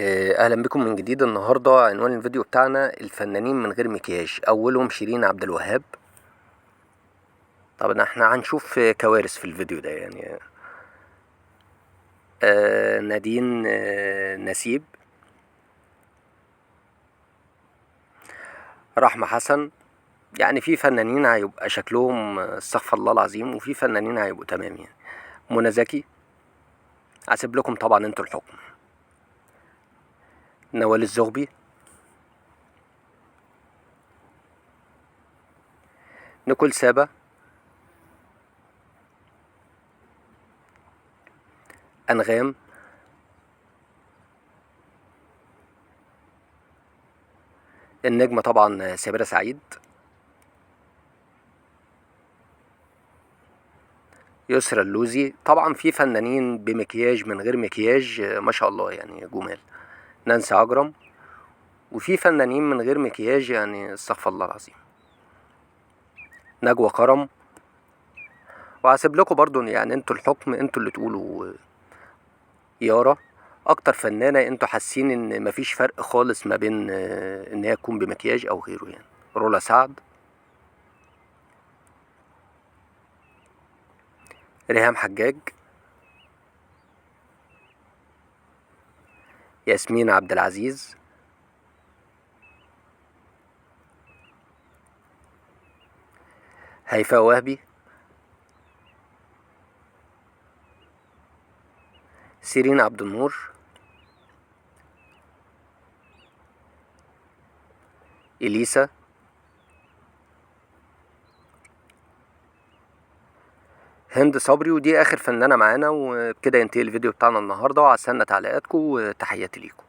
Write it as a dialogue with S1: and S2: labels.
S1: أهلا بكم من جديد. النهاردة عنوان الفيديو بتاعنا الفنانين من غير مكياج، أولهم شيرين عبد الوهاب. طبعا احنا هنشوف كوارث في الفيديو ده يعني. نادين نسيب، رحمة حسن. يعني في فنانين هيبقى شكلهم استغفر الله العظيم، وفي فنانين هيبقوا تمام يعني. منى زكي، هسيب لكم طبعا انتوا الحكم. نوال الزغبي، نيكول سابا، أنغام، النجمة طبعا سميرة سعيد، يسرا اللوزي. طبعا في فنانين بمكياج من غير مكياج ما شاء الله يعني جمال، نانسي عجرم. وفي فنانين من غير مكياج يعني استغفر الله العظيم، نجوى كرم. وهسيب لكم برضو يعني انتوا الحكم، انتوا اللي تقولوا. يارا اكتر فنانة انتوا حاسين ان مفيش فرق خالص ما بين ان هي تكون بمكياج او غيره يعني. رولا سعد، ريهام حجاج، ياسمين عبد العزيز، هيفاء وهبي، سيرين عبد النور، إليسا، هند صبري. ودي آخر فنانة معانا. وبكده ينتهي الفيديو بتاعنا النهاردة، وهستنى تعليقاتكم وتحياتي ليكم.